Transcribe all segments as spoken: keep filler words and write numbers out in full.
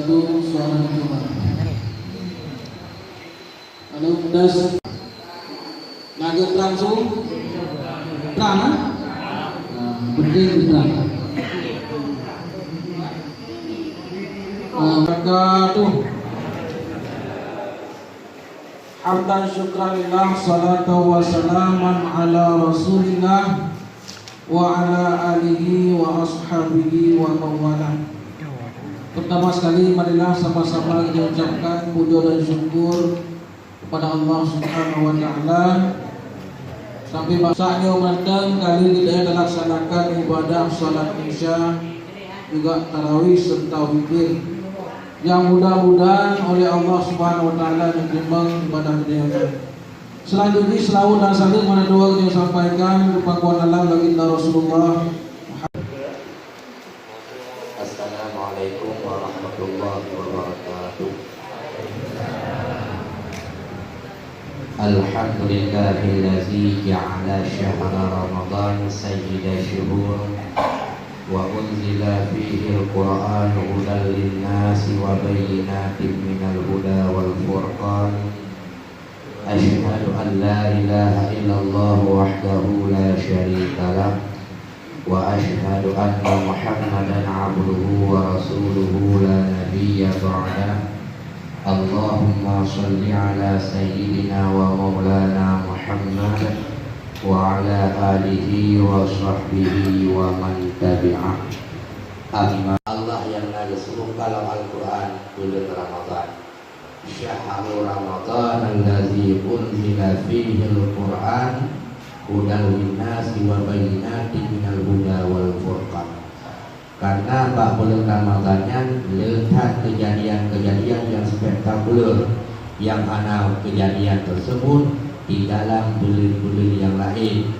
Suara jemaah. Lalu das. Naga terang su. Terang, eh? Nah, penting terang. Ah, barakatuh. Hamdan syukran lillah, salatu wa salaman ala Rasulillah wa ala alihi wa ashabihi wa mawalah. Pertama sekali, marilah sama-sama kita ucapkan puja dan syukur kepada Allah Subhanahu wa Taala. Sampai masa nyoe mantong kali kita laksanakan ibadah salat Isya juga tarawih serta witir. Yang mudah-mudahan oleh Allah Subhanahu wa Taala diterima ibadah kita. Selanjutnya, selawat dan salam mana dua kita sampaikan ke pangkuan alam baginda Rasulullah. Assalamualaikum warahmatullahi wabarakatuh. Alhamdulillahilladzi ja'ala syahra Ramadan sayyida syuhur wa unzila fihil Qur'an hudan linnasi wa bayyinatin minal huda wal furqan. Asyhadu an la ilaha illallah wahdahu la syarika lah, wa asyhadu anna Muhammadan abduhu wa rasuluhu la nabiyya ba'dah. Allahumma shalli ala sayyidina wa maulana Muhammad wa ala alihi wa sahbihi wa man tabi'ah. Amma Allah nyang na geuseumeubeuet lam Al-Qur'an buleuen Ramadhan. Syahru Ramadhan allazi unzila fihil Qur'an hudan linnasi wa bayyinatin minal huda wal furqan. Karena bak buleuen Ramadhan nyan le that keujadian-keujadian nyang spektakuler nyang hana keujadian teusebut di dalam buleuen-buleuen nyang laén.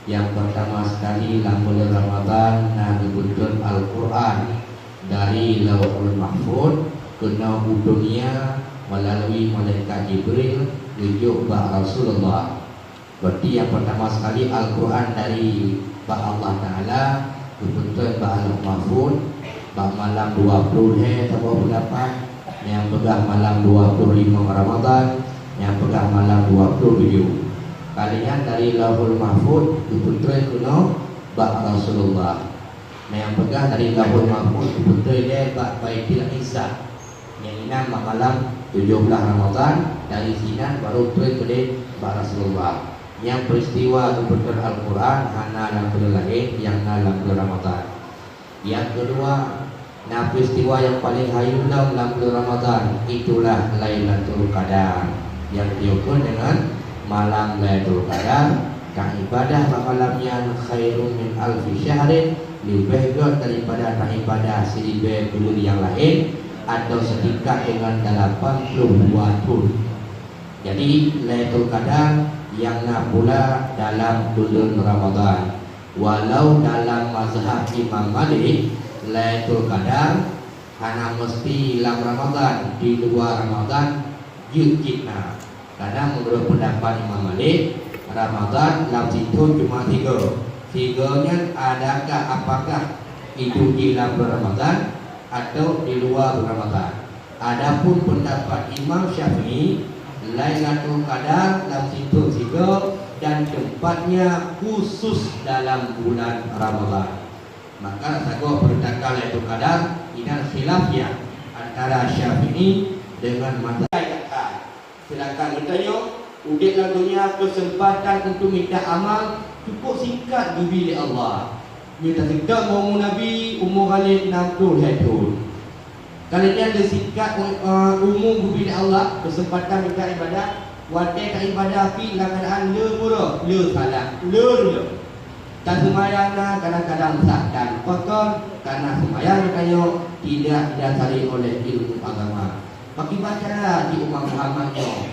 Nyang peurtama sekali lam buleuen Ramadhan na geupeutreun Al-Qur'an dari Lauhul Mahfuz keunoe u dunia meulalu malaikat Jibril geujok bak Rasulullah. Berarti nyang peurtama sekali Al-Qur'an dari bak Allah Taala geupeutreun bak Lauhul Mahfuz bak malam dua puluh lhèe saboh buleuen, nyang peugah malam dua puluh lima Ramadhan, nyang peugah malam dua puluh tujoh. Kalian dari Lauhul Mahfuz geupeutreun keunoe bak Rasulullah. Nyang peugah dari Lauhul Mahfuz geupeutreun lé bak Baitul Izzah. Nyang inan bak malam tujoh blaih Ramadhan, dari sinan baru treun keudeh bak Rasulullah. Nyang peristiwa geupeutreun Al-Qur'an hana lam buleuen laén, nyang na lam buleuen Ramadhan. Nyang keudua, na peristiwa nyang paleng hayeu lom lam buleuen Ramadhan, itulah Lailatul Qadar, nyang jiukheun deungon malam Lailatul Qadar. Ka ibadah bak malam nyan khairun min alfi syahrin, leubeh gèt daripada ta ibadah siribèe buleuen nyang laén, atau seutingkat deungon lapan ploh dua thôn. Jadi, Lailatul Qadar nyang na pula dalam buleuen Ramadhan. Walau dalam mazhab Imam Malik, Lailatul Qadar hana meusti lam Ramadhan, di luwa Ramadhan jeuet cit na. Karena meunurot peundapat Imam Malik, Ramadhan lam sithôn cuma sigoe. Sigoe nyan adakah, apakah itu di lam buleuen Ramadhan atau di luwa buleuen Ramadhan? Adapun peundapat Imam Syafi'i, Lailatul Qadar lam sithôn sigoe dan tempatnya khusus dalam bulan Ramadhan. Maka sagoe peureuntangkan Lailatul Qadar inan khilaf ya antara Syafi'i deungon mazhab. Sedangkan geutanyoe udeb lam donya, keuseumpatan untuk mita amal cukôp singkat geubri lé Allah. Meunyoe taseutôt umu Nabi, umu Khalid nam ploh lhèe thôn. Kalian le singkat, eh, umu geubri lé Allah, keuseumpatan mita ibadah, watèe ta ibadah pih lam keuadaan le murah, le salah, le riya. Taseumayang na kadang-kadang sah dan pakon, karena seumayang geutanyoe tidak didasari oleh ilmu agama. Pakriban cara di umat Muhammad nyoe,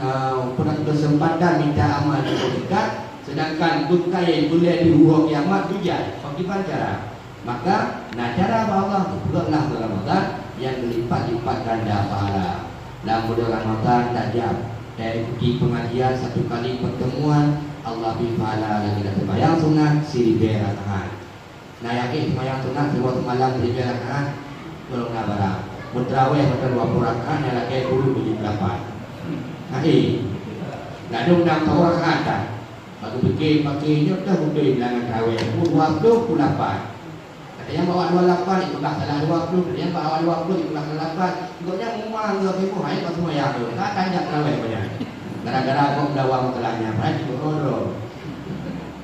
eh, peureuntang keuseumpatan mita amal cukôp singkat, sedangkan beukai beulée di uroe kiamat tujak? Pakriban cara? Maka, na cara bak Allah geupeugah lam bulan Ramadhan nyang geulipat-lipat ganda pahala. Lam bulan Ramadhan tajak taikuti pengajian satu kali pertemuan, Allah bri pahala lagèe taseumayang sunat siribèe rakaat. Na yakin seumayang sunat siuroe seumalam siribèe rakaat? Golom na barang. Teurawéh mantong dua ploh rakaat nyang lagèe ureueng meujeuet lapan. Hai, ladôm nam teurawéh rakaat dah. Bak geupike-pike nyoe teuh udeb bilangan teurawéh pukul dua ploh pukul lapan. Ada nyang bak dua lapan ikut salah dua ploh, ada nyang bak dua ploh ikut salah lapan. Gobnyan meumang geuh sibuk hai bak seumayang tu. Ka tanjak teurawéh gobnyan. Gara-gara gobnyan dawa meukeulahnya, padahai cit beuroro.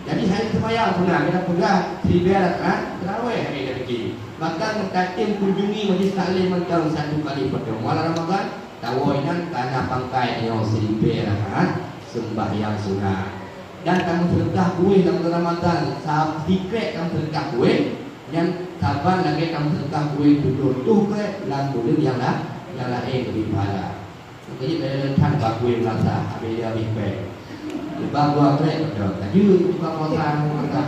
Jadi hai seumayang puna kita peugah siribèe rakaat teurawéh hai geutanyoe. Bahkan meutatém kunjungi majlis taklim mantong satu kali padum malam Ramadan. Tawoe inan kana pangkai nyoe siribèe rakaat seumbahyang sunat. Dan tameuseudeukah kueh lam buleuen Ramadan, sa-, sikrek tameuseudeukah kueh, nyan saban lagèe tameuseudeukah kueh tujoh reutôh krek lam buleuen nyang la-, nyang laén leubeh pahala. Meukeujeuet lagèe nyan that bak kueh meulasa, habéh dia habéh pèng. Leubeh dua krek beutôi, tajeuet buka puasa, buka puasa.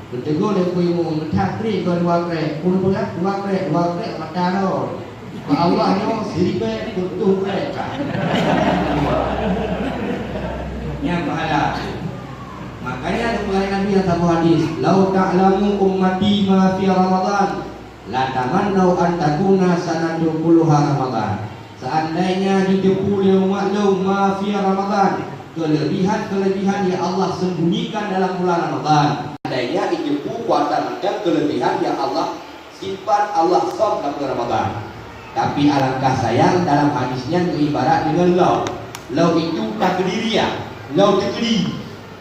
Geutegur lé Teungku Imum, "Meutat kriek keu dua krek." Ulôn peugah, "Dua krek, dua krek mata lôn. Bak Allah nyoe siribèe peuet reutôh krek ka." Nyan pahala. Makanya geupeugah Nabi lam saboh hadis, "Lau ta'lamu ummati ma fi Ramadan, latamannau an takuna sanatu kulluha Ramadan." Seandainya jiteupeue lé umat lôn ma fi Ramadan, kelebihan-kelebihan yang Allah sembunyikan dalam bulan Ramadan. Seandainya jiteupeue kuasa macam kelebihan yang Allah simpan, Allah sop dalam bulan Ramadan. Tapi alangkah sayang, dalam hadis nyan geuibarat deungon lau. Lau itu takdiriah, lau takdir.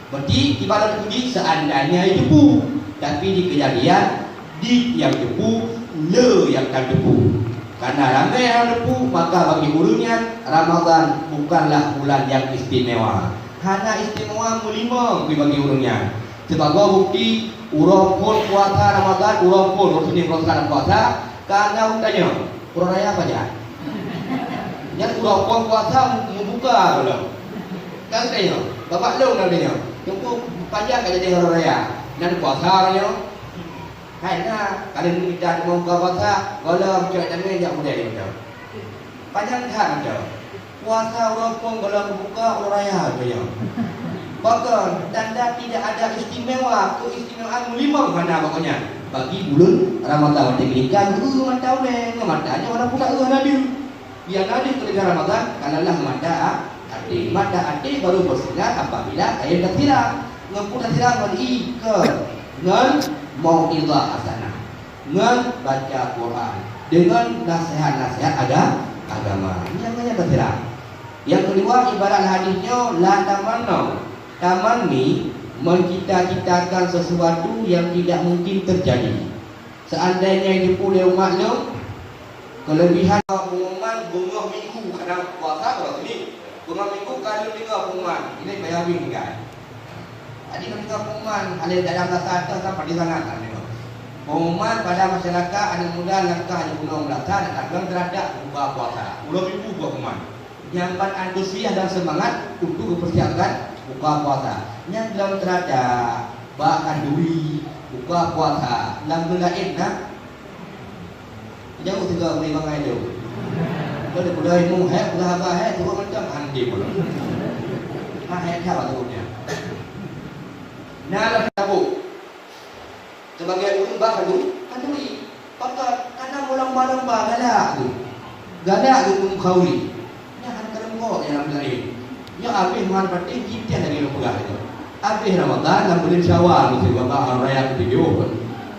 Berarti ibarat bunyi seandainya jiteupeue, tapi di kejadian di nyang teupeue, le nyang ka teupeue. Karena ramé nyang teupeue, maka bagi ureueng nyan Ramadan bukanlah bulan nyang istimewa. Hana istimewa meulimong pih bagi ureueng nyan. Sibagoe bukti, uroe phon puasa Ramadan, uroe phon, uroe Senin, uroe Selasa puasa, ka na ureueng tanyong, "Uroe raya pajan?" Nyan uroe phon puasa meubuka lom. Kan tanyong, babah lôn na tanyong, "Teungku, pajan ka jadi uroe raya?" Nyan puasa nyoe. Hai na, ka lheueh mita teuma buka puasa, gohlom cok jamé jak udép mantong. Pajan that mantong. Puasa uroe phon gohlom buka uroe raya nyoe. Pakon, tanda tidak ada istimewa, keistimewaan meulimong hana pokoknya. Bagi buleuen Ramadan watèe geuikan, uh, mata ulèe, ngon mata nyoe walaupun dak uh hana deuh. Nyang na di keuluwarga Ramadan, kalaulah mata a-, até. Mata até baru beuseugar apabila kayém tasiram. Ngon peue tasiram? Ngon ie, keu, ngon mau'izah hasanah, ngon baca Quran, deungon nasihat-nasihat aga-, agama. Nyan, nyan tasiram. Nyang keudua, ibarat hadis nyoe, la tamannau, tamanni, mencita-citakan sesuatu yang tidak mungkin terjadi. Seandainya jiteupeue lé umat lôn, kelebihan pengumuman beungoh minggu kadang puasa kalau sini. Beungoh minggu ka lheueh deungoe pengumuman, ini payah habéh tinggai. Jadi lôn deungoe pengumuman, hana dalam rasa ateuh kan pedih sangat, hana deungoe. Pengumuman pada masyarakat aneuk muda langkah di Gunong Melasa dan akan teradak buka puasa. Uroe minggu buka pengumuman. Nyang ban antusias dan seumangat untuk geupeursiapkan buka puasa. Nyang lom teurada bak khanduri buka puasa lam geulaén na. Jauh sigoe bri bangai tu. Kalau dipeugah ilmu, hek, peugah haba, hek, turun macam handi pula. Ha, hek, siapa turunnya? Nah, lah tabuk. Sebagai ureueng bak khandu-, khanduri. Pakon, karena meulomba-lomba galak tu. Galak tu ureueng khanduri. Nyan han keureumpok nyang lam laén. Nyoe abéh Muharram patéh jiteuh lagèe lôn peugah nyoe. Abéh Ramadan lam buleuen Syawal, musém babah hari raya keutujoh.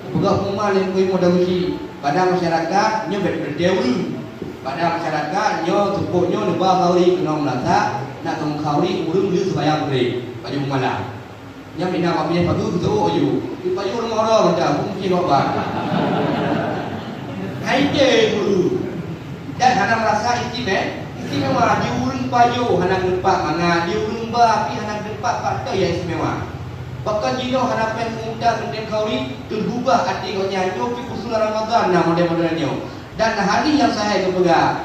Peugah pengumuman lé Teungku Imum Darusi, pada masyarakat nyoe bèk peureutée ureueng. Pada masyarakat nyoe seupôt nyoe neuba khanduri keunong meulasa, nak keu khanduri ureueng lheueh seumayang Maghrib, baju malam. Nyan meunan bak binéh pageue geuseuôt aju. Di pajoh rumoh droe mantong, fungsi lobang. Hai deh guru. Dan hana meurasa istime-, istimewa. Di ureueng pajoh hana geumpat mangat, di ureueng ba pih hana geumpat faktor nyang istimewa. Pakon jinoe hana péng meunta meuntang khanduri, teugubah até gobnyan nyoe pih usul Ramadan na model-model nyoe. Dan hadis nyang sahih geupeugah,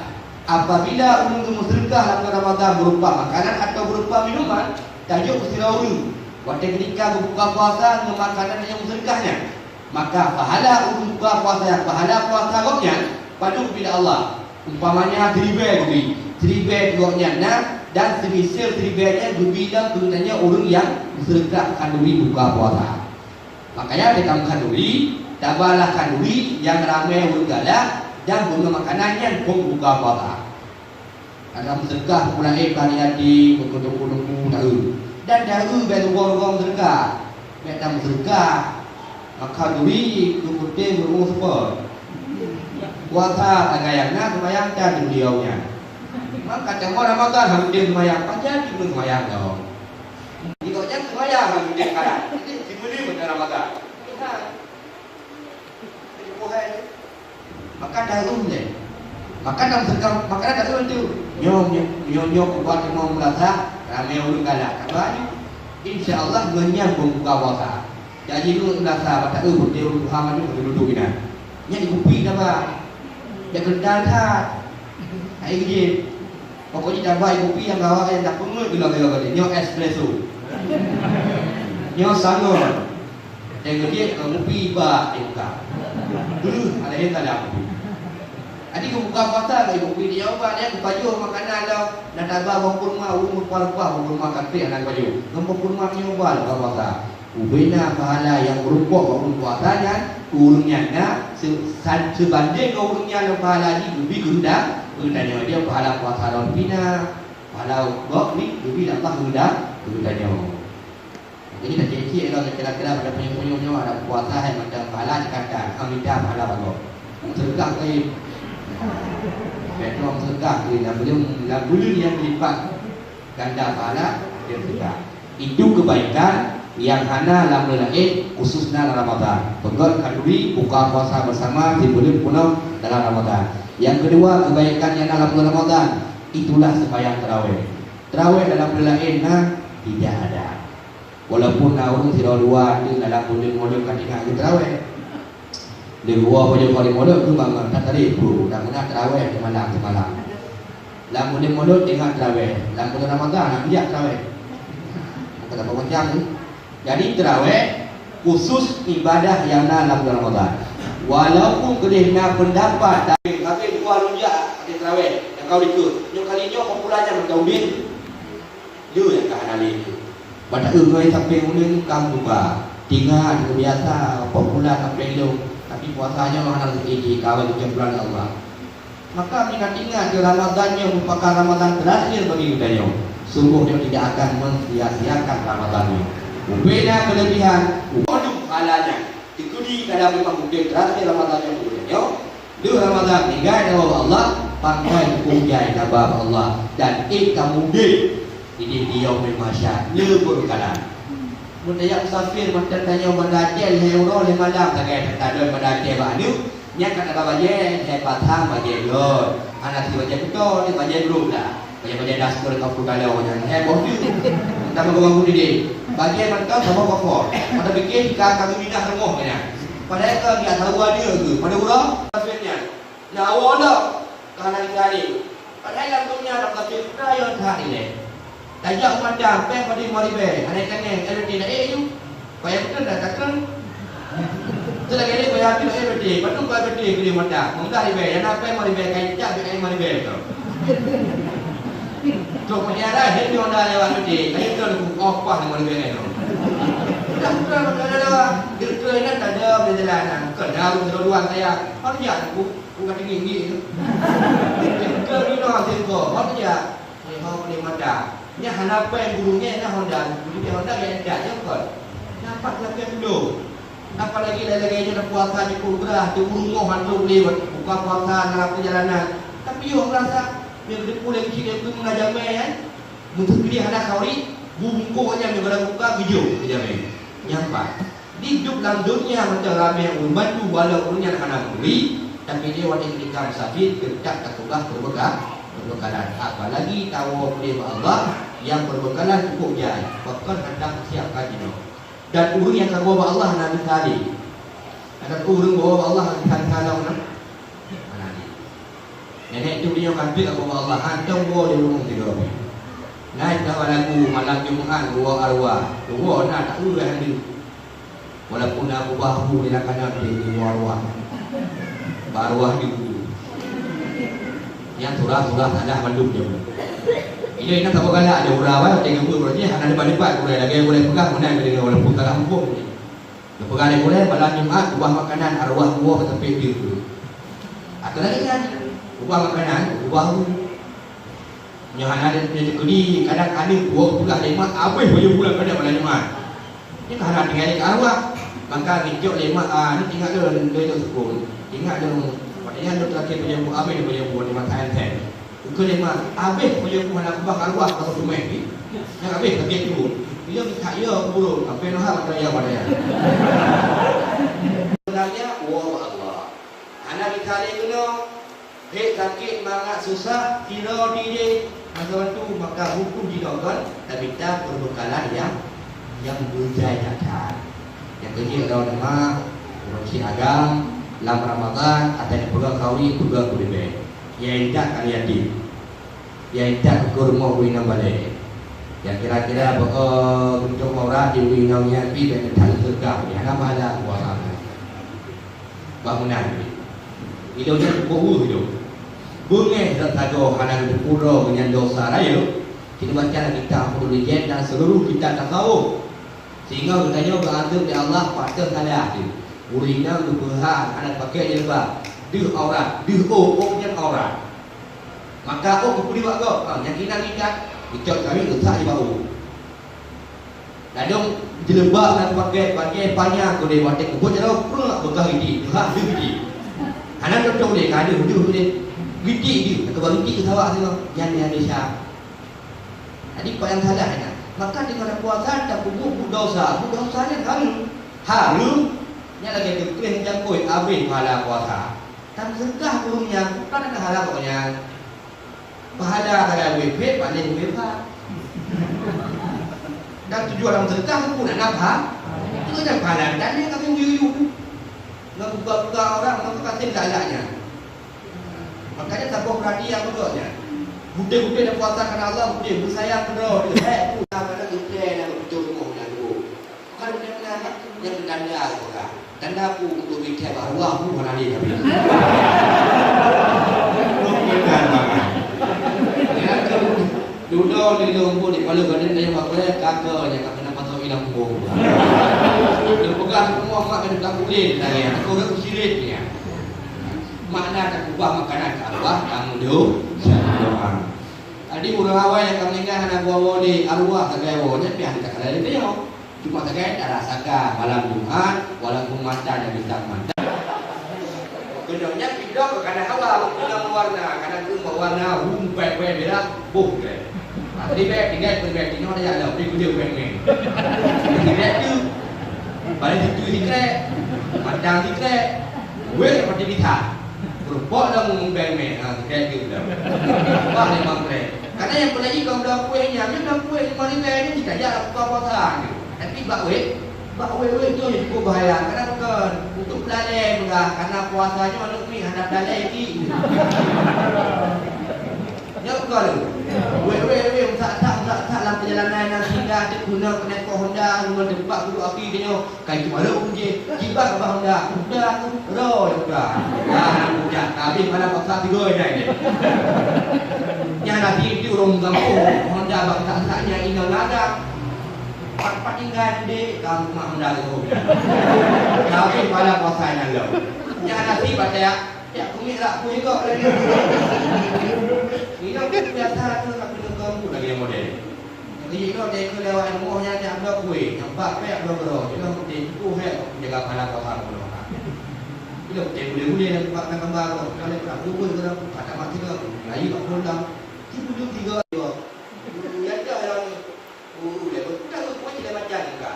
apabila ureueng geumeuseudeukah lam Ramadan berupa makanan atau berupa minuman, tajok sidroe ureueng, watèe geutika geubuka puasa ngon makanan nyang meuseudeukah nyan, maka pahala ureueng buka puasa nyan, pahala puasa gobnyan padub ubak Allah. Umpamanya siribèe geubri, siribèe keu gobnyan na, dan seumisél siribèe nyan geubri lom keu geutanyoe ureueng nyang meuseudeukah khanduri buka puasa. Makanya, teuka khanduri, tabalah khanduri nyang ramé ureueng galak, Dan beungoh makanan nyan phon buka puasa. Ada meuseudeukah peupulan éh bak yatim, bak teungku-teungku, taeu. Dan taeu bèk rugong-rugong meuseudeukah. Bèk tameuseudeukah. Maka duri keu putih meureu'uh seupôt. Puasa sagai nyang na seumayang tan di beliau nyan. Maka teuma Ramadhan hana udeb seumayang, pajan jih seumayang dong. Di gobnyan seumayang hana udeb sekarang. Jadi, simeuli masa Ramadhan. Tuhan. Jadi, Tuhan. Maka darum deh. Maka dalam sedang, maka darum tu. Nyoe, nyoe, nyoe, nyoe ubat imam merasa ramai ureueng galak. Kata ni, insya Allah ngon nyan pun buka puasa. Jadi lu merasa bak taeu pun dia ureueng Tuhan tu duduk ina. Nyan di kupi dah bah. Dia kendal that. Hai gede. Pokoknya dah bah kupi yang gawa yang dah pengut gula-gula tadi. Nyoe espresso. Nyoe sangon. Tengok dia, eh, mupi bak dia buka. Beuh, ada yang dalam. Jadi, geubuka puasa lé, mupi dia ubah dia, geupajoh makanan dah. Dah taba boh kurma, ureueng meurupa-rupa boh kurma kantik hana geupajoh. Ngon boh kurma dia ubah buka puasa. Ubena pahala nyang meurumpok ngon ureueng puasa nyan, ureueng nyan na se-, san-, seubandéng ngon ureueng nyan pahala jih leubeh geutanyoe. Geutanyoe dia pahala puasa lom pina, pahala gob ni leubeh lam bah geutanyoe. Jadi, dah cek-cek lah, kira-kira pada punyueng-punyueng nyoe ada puasa hai macam pahala cekatan, ka mita pahala bagoe. Seudeukah laén. Beutôi seudeukah laén, lam buleuen, lam buleuen nyang meulipat ganda pahala, dia seudeukah. Itu kebaikan nyang hana lam buleuen laén, khususnya dalam Ramadan. Peugöt khanduri buka puasa bersama sibuleuen peunoh dalam Ramadan. Yang kedua, kebaikan nyang na lam buleuen Ramadan, itulah sembahyang tarawih. Tarawih dalam buleuen laén na tidak ada. Walaupun na ureueng sidroe dua tu dalam buleuen Molot ka tinggai geutraweh. Di luwa pajoh kali Molot tu bangon, that tadi pru, dak meuna traweh seumalam-seumalam. Lam buleuen Molot tinggai traweh, lam buleuen Ramadhan hana bijak traweh. Kata apa macam tu? Jadi traweh khusus ibadah nyang na lam buleuen Ramadhan. Walaupun keudeh na peundapat, tapi dua rujak ada traweh, nyang kau ikut. Nyoe kali nyoe popularnya mantong udeh. Lheueh nyang ka hana lé. Bak taeu ngon sampéng ulôn ka meuba. Tingat biasa, pok bulan sampéng lôn, tapi puasa nyoe hana lé jih, ka awai geucampuran lé Allah. Maka, meuingat-ingat di Ramadhan nyoe merupakan Ramadhan terakhir bagi geutanyoe. Sungguh nyoe tidak akan mensia-siakan Ramadhan nyoe. Ubena kelebihan, ubena pahalanya. Dikeudi kada memang mungken terakhir Ramadhan nyoe geutanyoe. Lheueh Ramadhan tinggai dawa bak Allah, pangkai huköm jai kaba bak Allah, dan ék kamoe udeb di, di, di Yaumul Mahsyar, le beureukalan. Mun tajak musafir mantong tanyoe Banda Aceh lhèe uroe lhèe malam sagai tatadon Banda Aceh bak aneuk, nyan ka taba bajèe, lhèe pasang bajèe lôn. Hana si bajèe beutôi, ni bajèe brôk dah. Bajèe-bajèe daster ka peugalak nyan, eh, boh tu. Entah apa kamu didik. Bajèe mantong sama koko. Mata pikir ka kami minah rumoh nyan. Padahai ka dia tahu ada ke. Pada urang kafir nyan. Nyawa dah. Ka hana dicari. Padahai lam dunia dah kafir kaya that ilèe. Tajak u Mata, pèng padum lima ribèe. Hana tangèng, L T naik you. Payah beutôi dah takheun. Tu lagèe ni payah beutôi, eh, beutôi. Patut payah beutôi keu dia mata. Mungkah ribèe, nyang na pèng lima ribèe, kai cak bèk lima ribèe tu. Trok payah dah, hei, dia Honda lewat beutôi. Kai tu lu, oh, pah lima ribèe tu. Dah, dah, dah, dah, dah. Dia beutôi kan tak ada, boleh jalan. Bukan jauh, dua-dua saya. Apa dia aku? Bukan tinggi-tinggi tu. Dia beutôi ni, no, sengko. Apa dia? Lima puluh mata. Nyan hana pèng gurèe nyan na Honda, gurèe Honda gaya dak je kon. Nampak lagèe dulu. Apalagi lagèe nyoe puasa jipeugrah, tu ureueng moh hantom lé buka puasa dalam perjalanan. Tapi yo merasa, nyoe geudeungoe lagi sikit tu meunajamai kan. Meunteuk dia hana khauri, bungkôh nyan nyoe buka geujok jamai. Nyan pat. Di duek lam donya mantong ramé ureueng bantu, walau ureueng nyan hana meuri, tapi lé watèe keudéh ka musafir, teutap tapeugah peubeuka-, peubeukalan. Apalagi tawoe keudéh bak Allah, nyang peubeukalan cukup jai, pakon handak siapkan jinoe. Dan ureueng nyang kawoe bak Allah hana bisa lé. Ada ureueng woe bak Allah hana bisa lé. Hana lé. Nenek tu dia kata aku Allah hantom woe di rumoh tiga. Naik dalam lagu malam Jumaat dua arwah. Dua na tak urus handi. Walaupun aku bahu di langkanan di dua arwah. Ba arwah di guru. Yang surah-surah salah mandum je. Ini nak tak galak ada urang awai, tengok pun berarti hana debat-debat gurèe lagi boleh pegang menang dengan walaupun salah hukum. Geupeugah lé gurèe, malam Jumat ubah makanan arwah geuwoe bak teupék deuh. Kadang ingat, ubah makanan, ubah hu. Nyoe hana ada punya keudi, kadang ada dua puluh lima abis baju bulan pada malam Jumat. Ini hana tinggal di arwah. Maka ngicok lima, ah, ni tinggal dulu, dulu, dulu sukun. Ingat dulu, maknanya dulu terakhir baju abis baju bulan lima tahun. Ukeue lima, abis baju bulan hana kubah arwah kalau tumeh ni. Yang abis sakit tu. Dia minta ya kubur, sampai noh hak ada ya pada ya. Sebenarnya, Allah Allah. Hana bisa lé keunoe. Hek sakét mangat susah, sidroe dideh masa waktu, maka buku jinoe kon tamita peubeukalan nyang, nyang beujai that-that. Nyang keujeuet droe teuma ureueng syiek agam lam Ramadhan, asai peugah kawi, peugah kuleubeh. Ya intat kali yatim. Ya intat keu rumoh bui inong balèe. Nyang kira-kira beuko guntung aurat di bui inong nyan pih bèk teuthak seudeukah, hana pahala puasa. Bah meunan. Ilôn nyan cukup weueh ilôn. Beungéh that sagoe hana geuteupeue droe nyan desya rayeuk. Ci neubaca lam kitab Futhul Mujiz dan seluruh kitab tasawuf. Sehingga geutanyoe geuazeueb lé Allah pasoe salah teuh. Ureueng inong geupeuhah hana pakai jilbab. Deuh aurat, deuh ôk, ôk nyan aurat. Maka ôk geupeudeuh bak gob, ha, nyang kinan ikat, geucok kawin geusak di bahu. Ladôm jilbab nyang pakai bajèe panyang keudeh watèe keubuet jaroe pruet beukah giti, teuhah deuh giti. Hana tôh-tôh lé, ka deuh, deuh lé. Giti deuh, keubah giti keu sawak singoh, nyan nyang desya. Jadi, pat nyang salah nyan. Maka teungoh tapuasa, tapeubuet buet desya. Buet desya nyan hareuem. Hareuem, nyan lagèe teukreh cangkôi, abéh pahala puasa. Tan seudeukah ureueng nyan, bukan ada pahala gobnyan. Pahala sagai wéh phét, paléh wéh pha. Dan tujuan lam seudeukah pun nak nafah. Itu kan pahala dan dia kami uyu-uyu. Ngon buka-buka orang, ngon kasih galak nyan. Makanya saboh perhatian beutôi nyan. Beutôi-beutôi dak puasa karena Allah, beutôi beusayang keudroe, beutôi. Hei, tu, kadang-kadang ikhlas nak beutôi rumoh nyan tu. Kan dia pernah, dia pun tanda apa kan? Tanda aku untuk bicara baru aku mana dia tapi. Bukan banget. Ya, tu, dulu di lumpur di Palu Gading dia buat boleh kagak je, kagak nak masuk ilang pun. Dia pegang semua mak kena pegang kulit dah ya. Aku udah kusirit dia. Makna tak ubah makanan ke arwah, kamu dulu. Jadi ureueng awai nyang ka meuninggai hana geuwoe di arwah sagai woe nyan pih hana takalon lé nyoe. Cuma sagai tarasakan malam Jumat walaupun mata dah bisa mata. Keunong nyan pidong kana hawa, keunong warna, kana keuh bak warna hum pèe-pèe merah, boh deh. Tapi bèk tinggai pun bèk tinoe dah jalan, tapi kudu bèk meng. Tapi bèk tu, balik situ sikrek, padang sikrek, weh seperti bisa. Keurupok dah meumbeng meh, ha, sikrek tu dah. Bah limong krek. Karena yang pernah ikam dah kueh nyan, nyan dah kueh lima ribèe ni, kita jak buka puasa ni. Tapi bak weh, bak weh-weh tu yang cukup bahaya. Karena bukan untuk pelalai murah, karena puasanya aneuk mi hana pelalai lagi. Nyoe ka lôn. Wéh, wéh, wéh, meusak-sak, meusak-sak lam perjalanan nyang singgah, teuk guna keuneuk Honda, ngon teumpat guru api tanyoe. Ka itu baru uji, jibat babah Honda. Honda tu, roh ya Honda. Ah, udah, habis malam puasa tiga hari ni. Nyan lagi itu ureueng gampông, Honda bak sak-sak nyan inong ladang. Pat-pat tinggai dek, kamu mak Honda tu. Habis malam puasa nyan lo. Nyan lagi baca ya. Ya, kumiet rak pun juga lagi. Inong tu biasa tu nak kena ganggu lagi yang model. Jadi, inong dia ikut lewat rumah nyan, dia ambil kuih, nampak pek ambil berong. Inong mesti cukup hek jaga pala kau hak pun orang. Bila mesti boleh-boleh nak buat nak gambar kau. Kalau nak kubur ke dalam, tak mati ke. Lagi tak pulang. Dia duduk tiga, dua. Dia dah yang Oh, lé, bukan ureueng kueh lé macam ka.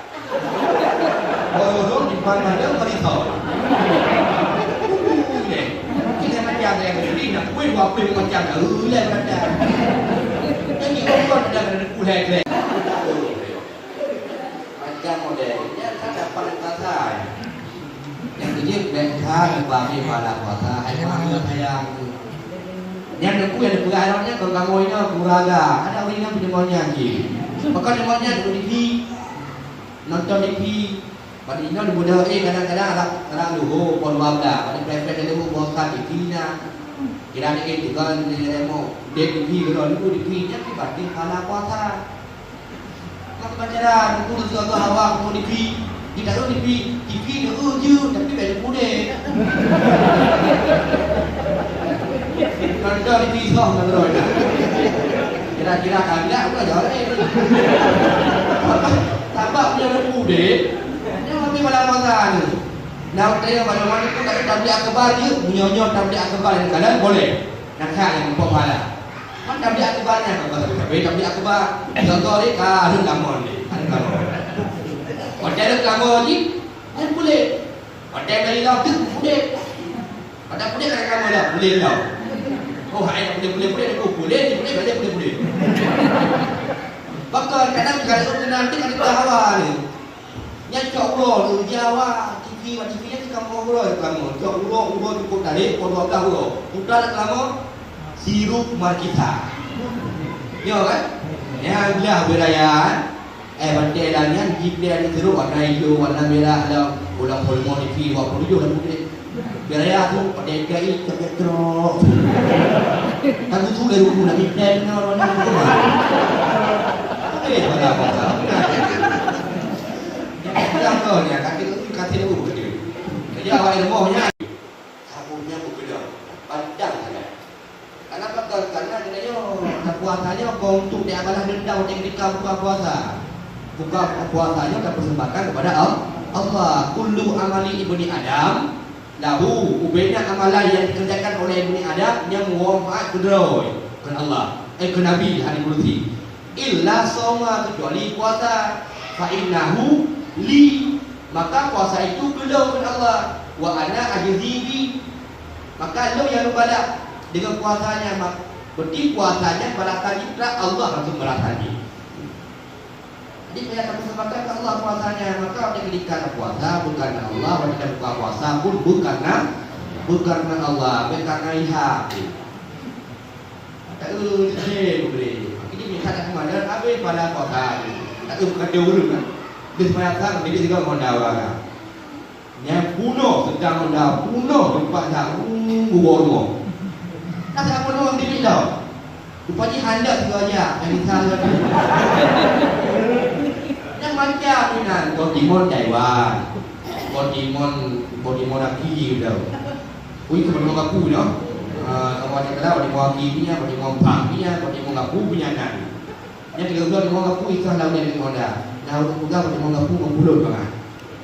Oh, di mana ada marisa. Lé, kita macam lé, jadi nak kueh dua kueh macam ka. Oh, lé macam. Jadi orang dah kena kueh lé. Macam model. Dia tak dapat rasa. Nyang keujeuet bèk that leupah pih pahala puasa, hai meuhai sayang. Nyan Teungku nyang neupeugah lom nyan kon kamoe inoe keuraga. Ada ureueng inong peuneumon nyan cit. Pakon neumon nyan nonton T V, nonton T V. Bak inoe neubeudôh, eh, kadang-kadang rab, rab luho poh dua blah, bak preh-preh lhèe boh ka T V na. Kira ni, eh, tukang ni, eh, mo, dek T V keudroe, Teungku T V nyan pih batin pahala puasa. Maka pacaran, urus gagah awak, mau T V. Kita tu T V, T V dia urus je, tapi beda budek. Kira-kira kagak bukan jawab lain. Sabab meunyoe udeb, nyoe habéh bala puasa ni. Nah, tanya bala puasa tu tak tabligh akbar je, meunyoe nyoe tabligh akbar nyang kalon boleh. Nah, ka nyang muphom pahala. Kan tabligh akbar nyan, bukan tapi-tapi tabligh akbar. Contoh ni, ka hareuem kamoe ni, hareuem kamoe. Watèe hareuem kamoe jih, nyan boleh. Watèe bela ilau teuk pudek. Watèe pudek ka kamoe dah, pudek ilau. Oh, hai, pudek, pudek, pudek, pudek, pudek, pudek, pudek, pudek. Bahkan kadang kalau kena nanti ada hawa ni. Nyan cok uroe lôn Jawa, T V, T V nyan cit kamoe uroe lôn kamoe. Cok uroe, uroe cukôp tarek, poh dua blah uroe. Putar lôn kamoe, sirup markisa. Nyo kan? Nyan blah ubé raya, eh, batèe lam nyan, jipleh ada sirup, warna ijo, warna merah, ada ulang polmo T V, dua puluh tujuh dah putih. Ubé raya tu, pakai kai, cok trok. Kan tu, tu dari rumah, lagi ten, no, no, no, no. Eh, pada apa? Nyang peugah keu nyan, kaki leueh, kaki leueh, kaki leueh. Jadi, awak ilmu nyan, saboh nyan beukeudong, pandang sagai. Kenapa? Karena geutanyoe, tapuasa nyoe kon untuk dibalas dendam watèe ketika buka puasa. Buka puasa nyoe tapersembahkan kepada Al-, Allah. Kullu amali ibni Adam lahu, ubena amalan nyang dikerjakan oleh ibni Adam nyang manfaat keu droe, keu Allah, eh, keu Nabi, hadis qudsi. Illa shauma, kecuali puasa. Fa innahu li, maka puasa itu keu lôn, kheun Allah. Wa ana ajzi bih, maka lôn nyang lôn balas deungon puasa nyan. Mak-, berarti puasa nyan balasan jih, Allah langsung balasan jih. Jadi, payah tapeusembahkan keu Allah puasa nyan. Maka, watèe ketika puasa, bukan karena Allah, watèe buka puasa pun bukan karena, bukan karena Allah, bukan karena lihat. Taeu, taeu, boleh. Jadi, minta tak kemana, habis pada puasa. Taeu, bukan dia urut, kan? Dia sembahyang sang, dia juga honda orang. Nyan punoh, seudang honda, punoh teumpat dah, uh, gubor-gubor. Nah, tak punoh, dia bilang. Rupanya handak juga aja, yang minta juga tu. Yang macam ni, nah, kau timon Taiwan. Kau timon, kau timon laki gitu. Ui, kau timon aku, no? Ah, kamu ada kata, kau timon laki punya, kau timon pang punya, kau timon aku punya, nah. Nyan tiga bulan limong gapu, ikah lam nyan limong dah. Nah, ureueng peugah limong gapu ngon buleuen bangai.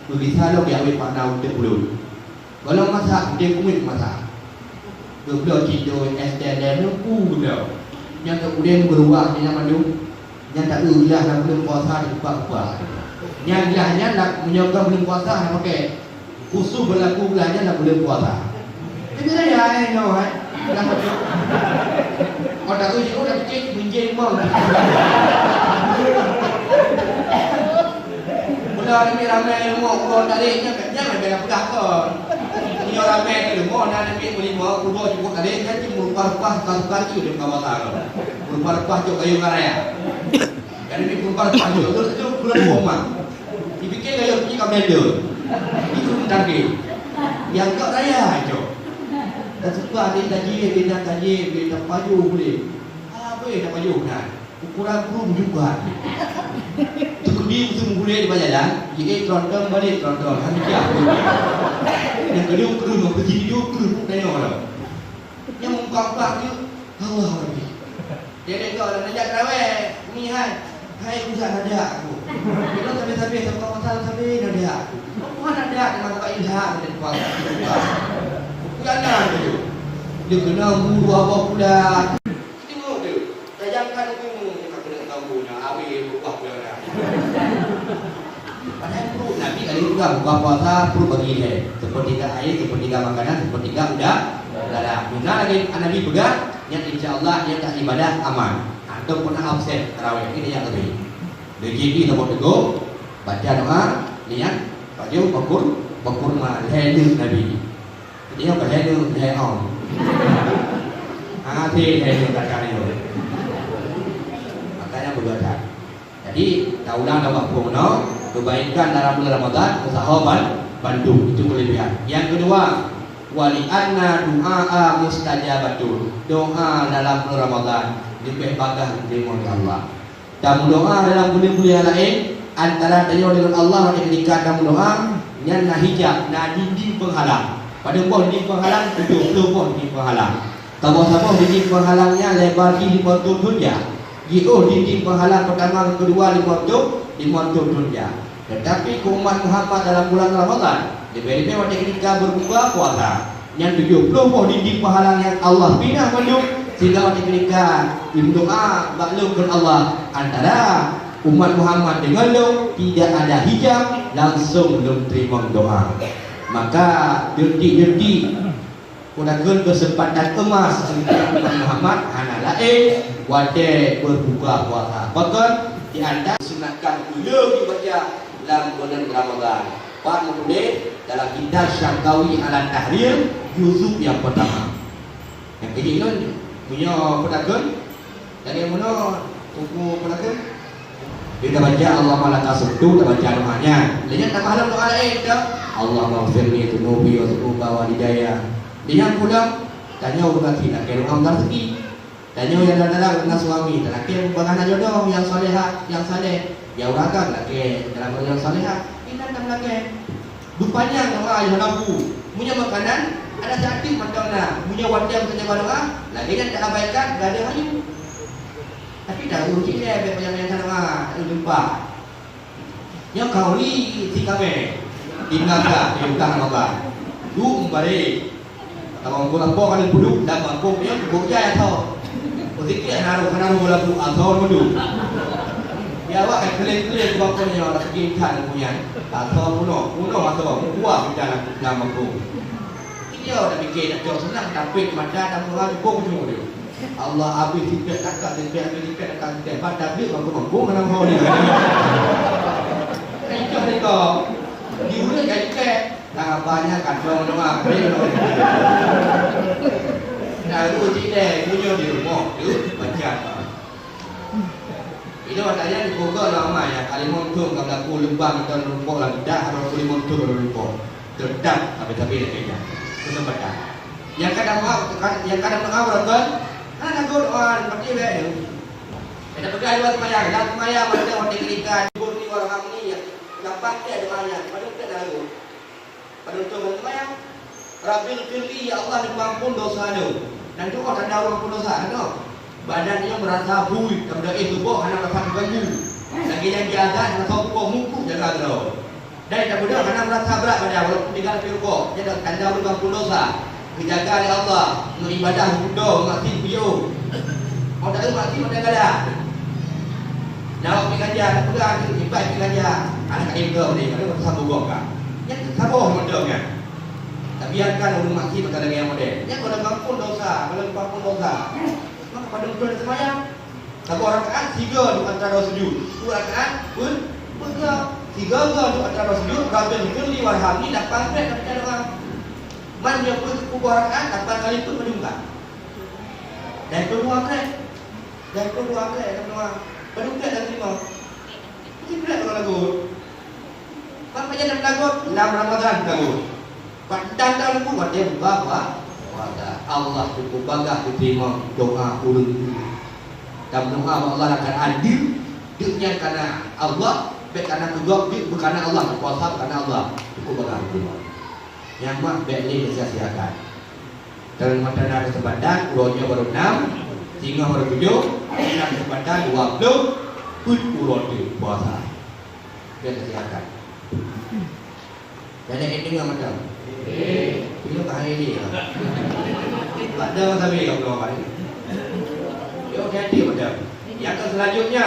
Peugisa lom, geujak wéh pakna udép buleuen. Gohlom masak, udép kumiet masak. Geubloe cit doi, es teh, lem, nungku geubloe. Nyan keu udép geuruwah, nyan mandum. Nyan taeu glah lam buleuen puasa, diubah-ubah. Nyan glah nyan, meunyoe ka buleuen puasa, hana pakai. Khusus beulaku blah nyan lam buleuen puasa. Jadi raya, eh, nyoe, eh. Lam buleuen. Oh, tak uji, oh, dah picit, menjeng mong. Mula ramai-ramai ilmu, oh, tarik, nyan, nyan, nyan, nyan, peugah kon. Nyoe ramai tu, mo, na, na, mi, lima, uroe cukup tarik, nyan, cuma rupa-rupa, suka-suka, tu, dia bukan masalah. Rupa-rupa, cok kayu ngaraya. Kan ini perempuan panjang, terus, terus, bulan Roma. Dipikir gaya pergi ke Medan. Itu tadi. Yang kau raya, Cok. Dan suka ada tajir, bina tajir, bina payu boleh. Ah, boleh tak payu, nah. Ukuran burung juga. Itu kudi musim boleh di jalan, jadi tronton balik, tronton. Hanya dia. Yang kedua, kurung, pergi dia, kurung, tanya orang. Nyang muka-muka tu, Allah Rabbi. Dia tengok dalam najak terawih, ni hai. Hai, usah najak aku. Bila sampai-sampai, sampai pasal sampai najak aku. Apa najak dengan tak ilham dan kuasa. Bukan lah tu. Dia kena guru apa pula. Tengok tu. Tajamkan ilmu, dia tak kena tahu. Nah, habis berubah pula dah. Padahai pruet Nabi ada juga buka puasa pruet bagi lhèe. Sepertiga air, sepertiga makanan, sepertiga udara. Misal lagèe Nabi peugah, nyan insya Allah nyan ka ibadah aman. Atau pernah absen tarawih, ini yang lebih. Lagi ni sama teguh, baca doa, niat, baju, bakur, bakurma, lhèe neuk Nabi. Jadi, apa lhèe neuk, lhèe ong. Ah, si lhèe neuk kata dia. Makanya beugata. Jadi, taulang lam gampông nyoe, keubaikan dalam bulan Ramadhan, usahô ban-, bandum. Itu kelebihan. Yang kedua, wa li anna du'a mustajabatun. Doa dalam bulan Ramadhan leubeh bagaih diterima oleh Allah. Tameudoa dalam bulan-bulan laén, antara tanyoe deungon Allah, ketika tameudoa, nyan na hijab, na dinding penghalang. Padum boh dinding penghalang? Tujoh ploh boh dinding penghalang. Saboh-saboh dinding peuhalang nyan lebar jih limong thon thon jak. Jiôh dinding peuhalang peutama ngon keudua limong thon, limong thon thon jak. Teutapi keu umat Muhammad dalam bulan Ramadhan, leubeh-leubeh watèe geutika beubuka puasa, nyan tujoh ploh boh dinding peuhalang nyang Allah pinah mandum, sehingga watèe geutika meudoa bak lôn keu Allah, antara umat Muhammad deungon lôn tidak ada hijab, langsong lôn teurimong doa. Maka detik-detik peue takheun keuseumpatan emas untuk umat Muhammad hana laén watèe beubuka puasa. Pakon? Di antara sunahkan ulèe dibaca lam buleuen Ramadhan. Pat meutuléh dalam kitab Syamkawi Alat Tahrir, juzuk nyang peutama. Nyang keujeuet ngon meunyoe peue takheun, lagèe meunoe, buku peue takheun, dia tabaca Allahumma laka sumtu, tabaca doa nyan. Lheuh nyan tamah lom doa laén, teuh, Allahummaghfirli dzunubi wa dzunuba walidayya. Lheuh nyan pulang, tanyoe ureueng gaki lakèe doa meurazeuki. Tanyoe nyang dalam-dalam na suami, talakèe bagaih na jodoh nyang salehah, nyang saleh. Nyang ureueng agam lakèe dalam nyang salehah. Inan tam lakèe. Beupanyang doa nyang lampu. Meunyoe makanan, ada seuati mantong na. Meunyoe watèe meusaja doa, lagèe nyan taabaikan, gadôh ayu. Tapi tahu cit lé, bèk panyang-panyang doa, tak lupa. Nyoe kauli si kamé. Di Meulaga, di Meulaga. Dum baré. Tabang pun apa kan puduk dan mampu punya cukup jai atau. Positif hana ru, hana ru lagu atau mudu. Ya awak kan keliling-keliling ke bangkon yang orang pergi ikan punya. Atau puno, puno atau buah kita dalam mampu. Dia dah fikir nak jauh senang tapi mata dan orang cukup ujung dia. Allah habis tiket takak tiket habis tiket takak tiket. Pada dia mampu-mampu menang hol dia. Kan itu dia kau. Di urut kan tiket. Nah, banyak kantong doa. Nah, lu cik deh, punya di rumah. Tu, macam apa? Inoe watèe nyan dipeugah lé ulama nyang ka limong thon ka beulaku leubang atau rumpok lam lidah, atau limong thon ka rumpok. Teutap sabe-sabe lagèe nyan. Keuseumpatan. Nyang ka dong, nyang ka dong doa beurangkat, hana takot doa, pasti baik tu. Kita peugah dua seumayang, dan seumayang masa watèe ketika, "Ighfirli warhamni," ya. Gampang dia doanya, padahal tak tahu. Padahal tu seumayang, "Rabbighfirli, ya Allah, neupeuampon dosa lôn." Dan tu oh tanda ureueng ampon dosa, kan tu? Badan nyoe meurasa bui, dan meudoe tuboh hana meurasa teuganggu. Lagèe nyang jiazan, meurasa tuboh muku jaga droe. Dan tabeudoh hana meurasa brat badan, walaupun tinggai di rukoh, nyan tanda ureueng ampon dosa. Geujaga lé Allah, meuibadah, meudoa, meumaksiat, buyôh. Oh, tak meumaksiat, oh, tak galak. Nyawa pi ganja, tak peugah, ibai pi ganja. Anak kaki peugah boleh, kalau saboh goh ka. Nyan saboh model nyan. Tabiarkan ureueng maksiat maka lagèe nyang model. Nyan kalau gampông dosa, kalau gampông dosa. Maka pada beutôi seumayang. Saboh rakaat sigoe duek antara sujud. Dua rakaat pun peugah. Sigoe-goe duek antara sujud, "Rabbighfirli warhamni," lapan kali baca doa. Man nyoe pun saboh rakaat lapan kali pun meuninggai. Dan itu dua kali. Dan itu dua kali dalam doa. Padum kali dalam lima. Mesti berat kalau lagu. Sampai jangan lagu, lam Ramadan lagu. Padahai tahu watèe buka puasa, Allah cukup bangga diterima doa ureueng tu. Dan doa Allah akan adil, deuk nyan kana Allah, bèk kana keu gob, deuk beukana Allah, puasa beukana Allah. Cukup bangga diterima. Nyang mah bèk lé sia-siakan. Dalam mata na kesempatan, uroe nyoe baru enam, singoh baru tujoh, na kesempatan dua puluh, peuet uroe tu puasa. Bèk sia-siakan. Jadi, eh, dengar macam. Eh, ini bahaya ni, ya. Tak ada orang sambil, ya, orang lain. Dia okey hati macam. Yang ke selanjutnya,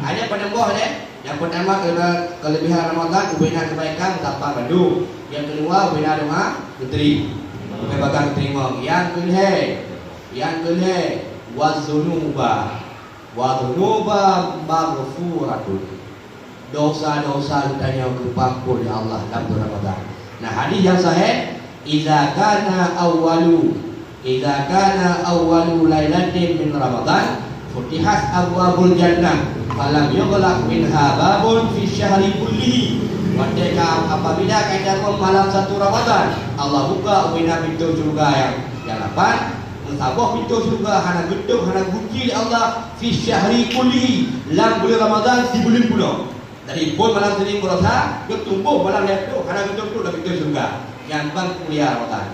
hanya penembus, eh. Yang pertama, kele-, kelebihan Ramadan, ubena kebaikan, tapa bandum. Yang kedua, ubena doa, putri. Ubena bakal diterima. Yang kelhèe, yang kelhèe, wazunuba. Wa dzunuba maghfuratun. Dosa-dosa geutanyoe geupeuampon lé Allah lam bulan Ramadan. Nah, hadis nyang sahih, "Idza kana awwalu, idza kana awwalu lailatin min Ramadan, futihat abwabul jannah, falam yughlaq minha babun fi syahri kullihi." Watèe ka, apabila ka jameun malam satu Ramadan, Allah buka ubena pintoe syeuruga nyang, nyang lapan, meusaboh pintoe syeuruga hana geutôp, hana geukunci lé Allah, fi syahri kullihi, lam buleuen Ramadhan sibuleuen punoh. Dari phôn malam Seunin baroesa, geutumbôh malam nyang troh, hana geutôp-tôp lam pintoe syeuruga. Nyan ban keumuliaan Ramadhan.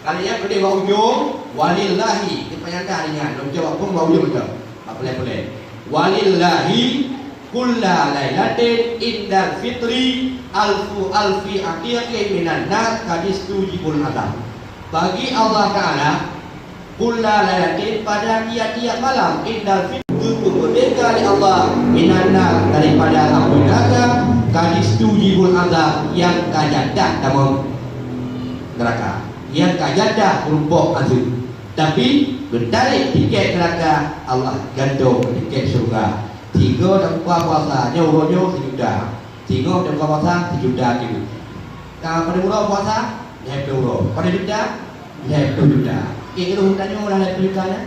Kali nyan keudeh bak ujong, walillahi, di panyang dah ringan, lom jawab pun bak ujong tu. Bak pulai-pulai. Walillahi kulla lailatin indal fitri alfu alfi atiqin minan nar kadistujibul azab. Bagi Allah Ta'ala, kulla lailatin pada tiap-tiap malam indal fitri merdeka oleh Allah minan nar daripada api neraka kadistujibul azab yang ka jadah tamong neraka. Nyang ka jadah meurumpok azeub. Tapi, geutarek tiket neuraka, Allah gantong tiket syeuruga. Singoh tabuka puasa, nyoe uroe nyoe sijuta. Singoh tabuka puasa, sijuta keu. Ka pada uroe puasa, lhèe ploh uroe. Pada juta, lhèe ploh juta. Keu ureueng tanyoe lah lhèe ploh juta nyan?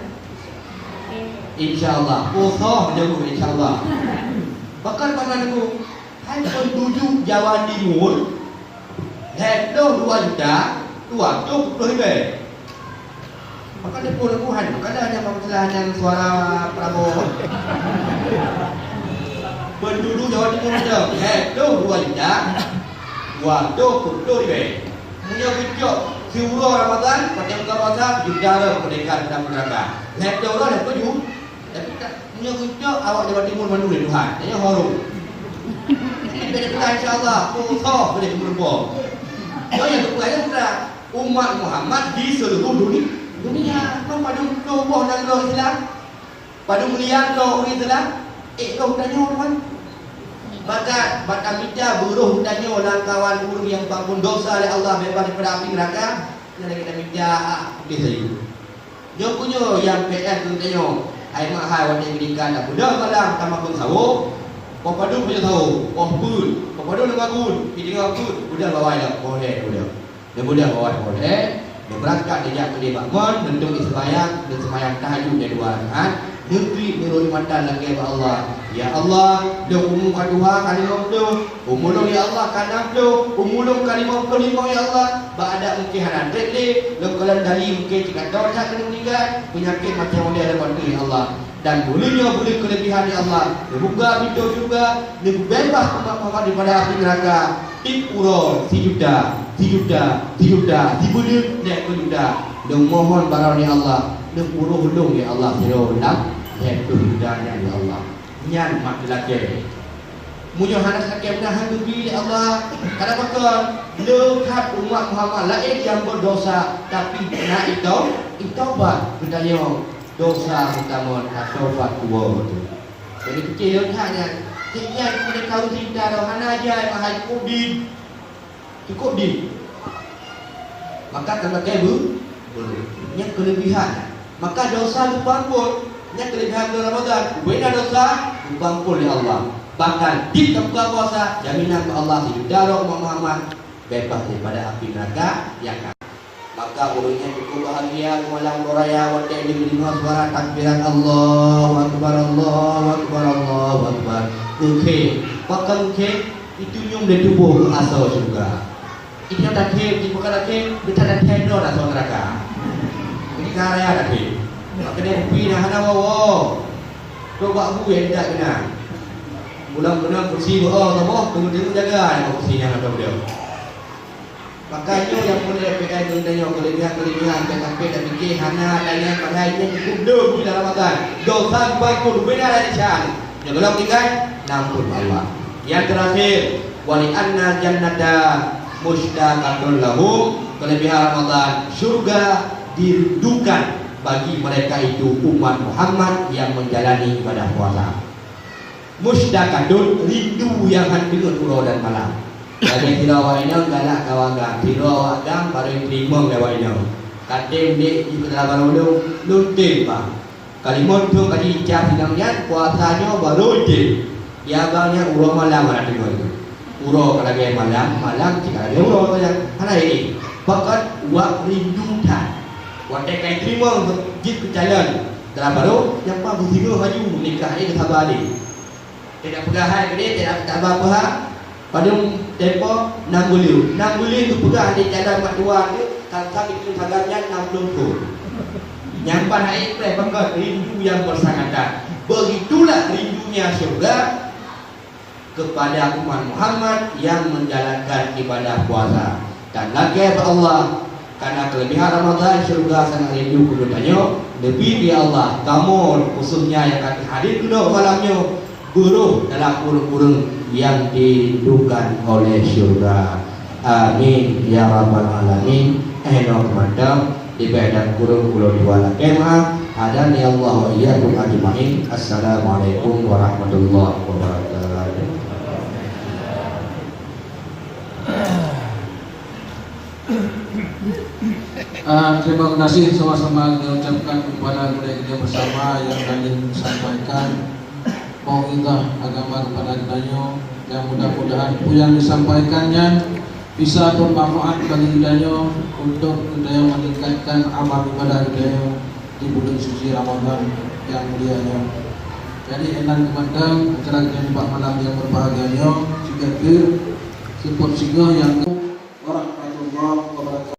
Insya Allah. Poh soh jaweueb, insya Allah. Bahkan masa nunggu, hai penduduk Jawa Timur, lhèe ploh dua juta dua reutôh peuet ploh ribèe. Maka deungon Tuhan, maka dah nyang masalah nyang suara Prabowo. Penduduk Jawa Timur tu, lhèe ploh dua juta dua reutôh peuet ploh ribèe. Meunyoe geucok siuroe Ramadan, pakai buka puasa, juta dah merdeka dalam neraka. Lhèe ploh uroe, lhèe ploh ju-, Tapi tak, meunyoe geucok awak Jawa Timur mandum lé Tuhan. Nyan horong. Tapi bila Tuhan, insya Allah, peusoh boleh meureumpok. Nyoe nyang geupeugah nyan putra umat Muhammad di seluruh duni-, dunia. Kan padum ploh boh nanggroe Islam? Padum miliar droe ureueng Islam? Eh, droe tanyoe, teuma. Maka, maka mita beurôh tanyoe lam kawan ureueng nyang peuampôn dosa lé Allah, beubaih daripada api neuraka, nyan lagèe tamita, ah, putéh sayur. Nyoe keuh nyoe nyang P S geutanyoe, hai mak hai watèe meuninggai, tapeudong malam tamakheun sawoe, poh padum peunoh sawoe, poh peuet, poh padum lima gun, pih teungoh peuet, peudong bak awai lom, poh lhèe peudong. Neupeudong bak awai poh lhèe, neubeurangkat neujak keudéh bak mon, neutôp seumayang, neuseumayang tahajud nyang dua rakaat, neuklik neurôh ié mata lagèe bak Allah, "Ya Allah, lôn umu ka tuha ka limong ploh, umu lôn, ya Allah, ka nam ploh, umu lôn ka limong ploh limong, ya Allah, bak adat mungken hana trép lé, lôn kalon dari mungken cit ka tô that keuneuk meuninggai, peunyakét macam model lôn bantu, ya Allah. Dan buleuen nyoe buleuen keuleubehan, ya Allah, neubuka pintoe syeuruga, neupeubeubaih umat Muhammad daripada api neuraka, tiep uroe sijuta, sijuta, sijuta, sibuleuen lhèe ploh juta. Lôn mohon baroe, ya Allah, neupuroh lôn, ya Allah, sidroe lam lhèe ploh juta nyan, ya Allah." Nyan mak teulakèe. Meunyoe hana seulakèe meunan han geubri lé Allah, kadang pakon le that umat Muhammad laén nyang berdosa, tapi na itau-, itaubat geutanyoe dosa meutamon ataubat tuwoe beutôi. Jadi pike le that nyan, nyan meunyoe tahu cerita dah hana jai meuhai cukôp di Cukôp di. Maka teumakèe beu-, beu-, nyan keuleubehan. Maka dosa geupeuampôn. Nyan keuleubehan bulan Ramadan. Ubena dosa geupeuampôn lé Allah. Bahkan tiep tabuka puasa, jaminan bak Allah sijuta droe umat Muhammad beubaih daripada api neuraka nyang ka. Maka ureueng nyan cukôp bahagia di malam uroe raya watèe geudeungö suara takbiran, "Allahu Akbar, Allahu Akbar, Allahu Akbar." Oke. Pakon oke? Itunyueng lé tuboh keu asoe syeuruga. Inoe takhém, jibuka takhém, beuta takhém droe asoe neuraka. Jadi ka raya takhém. Maka dia kupi dah hana woe-woe. Trok bak bu nyang intat keunan. Pulang keunan kursi beu-o saboh, teungoh-teungoh jaga nyang bak kursi nyan atau beliau. Maka nyoe nyang peureulèe P N geutanyoe keuleubehan-keuleubehan, jangan sampai tapike hana, tanyan padahai nyan cukôp lom bulan Ramadan. Dosa bangkot beda dari syahan. Nyoe golom tinggai, nampun Allah. Yang terakhir, "Wa li anna jannata musytaqatun lahum." Keuleubehan Ramadan, syurga dirindukan bagi mereka itu umat Muhammad yang menjalani ibadah puasa. Musytaqatun, rindu nyang han teungeut uroe dan malam. Lagèe sidroe awak inong galak keu awak agam, sidroe awak agam barô teurimong lé awak inong. Ka tem dek jih keu dalam barô lôn, lôn tem bah. Ka limong thôn ka jicah sidang nyan, puasa nyoe barô tem. Di abang nyan uroe malam hana teungeut. Uroe ka lagèe malam, malam cit ka lagèe uroe nyan. Hana ini. Pakat wak rindu that. Watèe ka jiteurimong jih keu calon dalam barô, nyang pa beusingoh laju nikah, eh, geusaba lé. Tidak peugah hai keudéh, tidak taba peue ha. Padum tempo nam buleuen. Nam buleuen geupeugah lé calon mak tuan tu, tantang itu sagan nyan nam ploh thôn. Nyang ban hai preh bangga rindu yang bersangatan. Begitulah rindunya syurga kepada umat Muhammad yang menjalankan ibadah puasa. Dan lakèe bak Allah, Karena kelebihan Ramadan, syurga sangat rindu keu geutanyoe. Leubeh di Allah, kamoe khususnya nyang ka hadir keunoe malam nyoe, beurôh dalam ureuëng-ureuëng nyang dirindukan oleh syurga. Amin ya rabbal alamin. Eh, nyoe keumantong, leubeh dan kureueng ulôn tuan lakée meu'ah. Hadani Allah wa iyyakum ajmain. Assalamualaikum warahmatullahi wabarakatuh. Ah, terima kasih sama-sama kita ucapkan kepada gurée-gurée bersama yang tadi menyampaikan mauidhah agama kepada kita nyoe, yang mudah-mudahan peue nyang disampaikan nyan bisa bermanfaat bagi kita nyoe untuk kita nyoe meningkatkan amal ibadah kita nyoe di bulan suci Ramadan yang mulia nyoe. Jadi, inan keumantong acara kita nyoe bak malam yang berbahagia nyoe, sigoe teuk seupôt singoh nyang warahmatullahi wabarakatuh.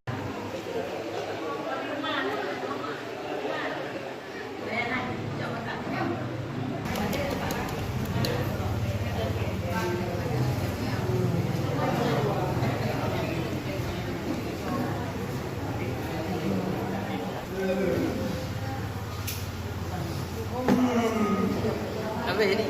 Habis ni.